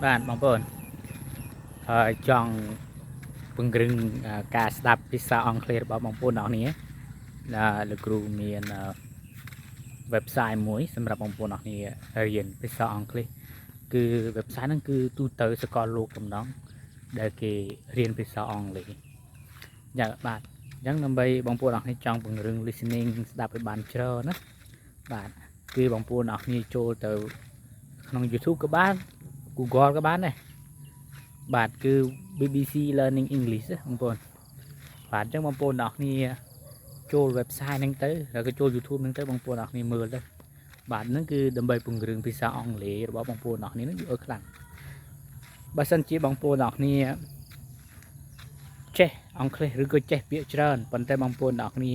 បាទបងប្អូនហើយចង់ពង្រឹងការស្ដាប់ភាសាអង់គ្លេសរបស់បងប្អូនទាំងអស់គ្នាដែលលោកគ្រូមាន website មួយសម្រាប់បងប្អូនទាំងអស់គ្នារៀនភាសាអង់គ្លេសគឺ website ហ្នឹងគឺទូទៅសកលលោកកំដងដែលគេរៀនភាសាអង់គ្លេសយ៉ាបាទអញ្ចឹងដើម្បីបងប្អូនទាំងអស់គ្នាចង់ពង្រឹង listening ស្ដាប់ឲ្យបានច្រើនណាបាទគឺបងប្អូនទាំងអស់គ្នាចូលទៅក្នុង YouTube ក៏បាន Google ក៏បានដែរបាទគឺ BBC Learning English ណាបងប្អូនបាទអញ្ចឹងបងប្អូនទាំងអស់គ្នាចូល website ហ្នឹងទៅឬក៏ចូល YouTube ហ្នឹងទៅបងប្អូនទាំងអស់គ្នាមើលទៅបាទហ្នឹងគឺដើម្បីពង្រឹងភាសាអង់គ្លេសរបស់បងប្អូនទាំងអស់គ្នាហ្នឹងវាឲ្យខ្លាំងបើសិនជាបងប្អូនទាំងអស់គ្នាចេះអង់គ្លេសឬក៏ចេះពាក្យច្រើនប៉ុន្តែបងប្អូនទាំងអស់គ្នា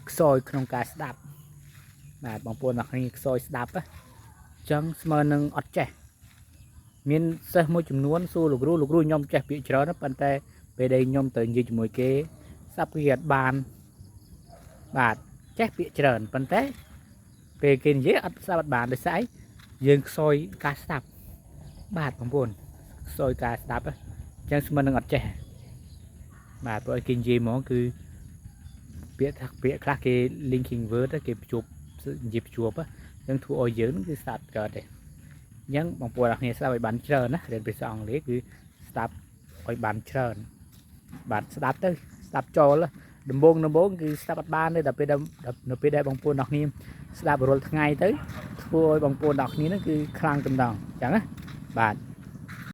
ខ្សោយក្នុងការស្ដាប់បាទបងប្អូនទាំងអស់គ្នាខ្សោយស្ដាប់ណាអញ្ចឹងស្មើនឹងអត់ចេះ មានសិស្សមួយចំនួនសួរលោកគ្រូលោកគ្រូខ្ញុំចេះពាក្យច្រើនណាស់ប៉ុន្តែពេលដែលខ្ញុំទៅនិយាយជាមួយគេស្ដាប់គេអត់បានបាទចេះពាក្យច្រើនប៉ុន្តែពេលគេនិយាយអត់ស្ដាប់អត់បានដោយសារអីយើងខ្សោយការស្ដាប់បាទបងប្អូនខ្សោយការស្ដាប់អញ្ចឹងស្មើនឹងអត់ចេះបាទព្រោះឲ្យគេនិយាយហ្មងគឺពាក្យថាពាក្យខ្លះគេ linking word គេភ្ជាប់និយាយភ្ជាប់អញ្ចឹងធ្វើឲ្យយើងគឺស្ដាប់កើតទេ អញ្ចឹងបងប្អូនអរគ្នាស្ដាប់ឲ្យបានច្រើនណារៀនភាសាអង់គ្លេសគឺស្ដាប់ឲ្យបានច្រើនបាទស្ដាប់ទៅស្ដាប់ចូលដំបូងដំបូងគឺស្ដាប់អត់បានទេដល់ពេលនៅពេលដែលបងប្អូនអរគ្នាស្ដាប់រាល់ថ្ងៃទៅធ្វើឲ្យបងប្អូនអរគ្នាហ្នឹងគឺខ្លាំងតម្ដងអញ្ចឹងណាបាទ។